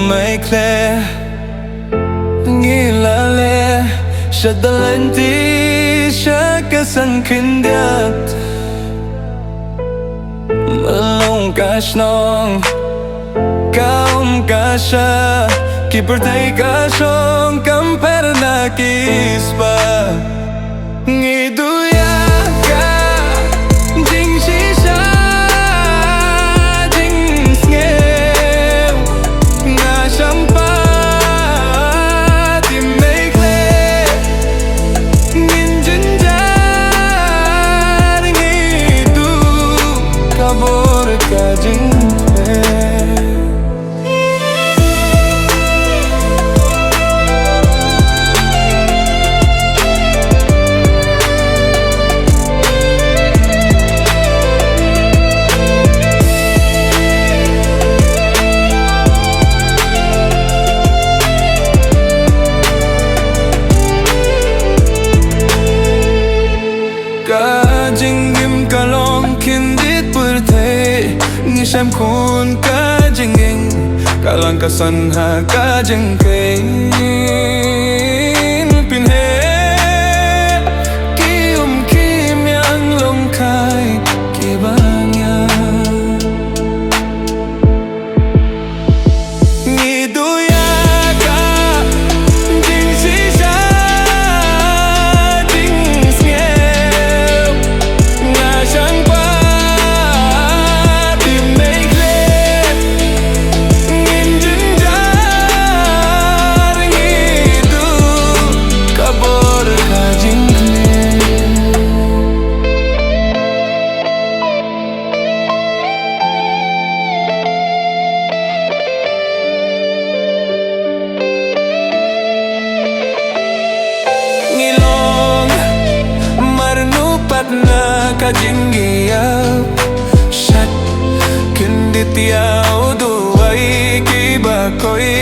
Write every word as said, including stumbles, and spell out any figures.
Mei khleh ngi la leh sha da lynti sha ka san khyndiat. Malung ka shnong ka um ka sha, ki pyrthei ka shong kam pher na ki spah. Ngi duh ïa ka jingshisha jingsngew, nga shang pat i mei khleh. Ngin jynjar ngi duh ka bor ka jingkhleh. Ka jingim ka long khyndiat pyrthei, ngi shem khun ka jingim, ka lang ka san ha ka jingkheiñ. Pynhe ki um ki miang long khai ki ba ngiat. Ngi duh ïa ka jingshisha jingsngew, nga shang pat i mei khleh. Ngin jynjar ngi duh ka bor ka jingkhleh. Ngi long marnu pat na ka jingïap, shat khyndiat ïa u duwai ki ba koi.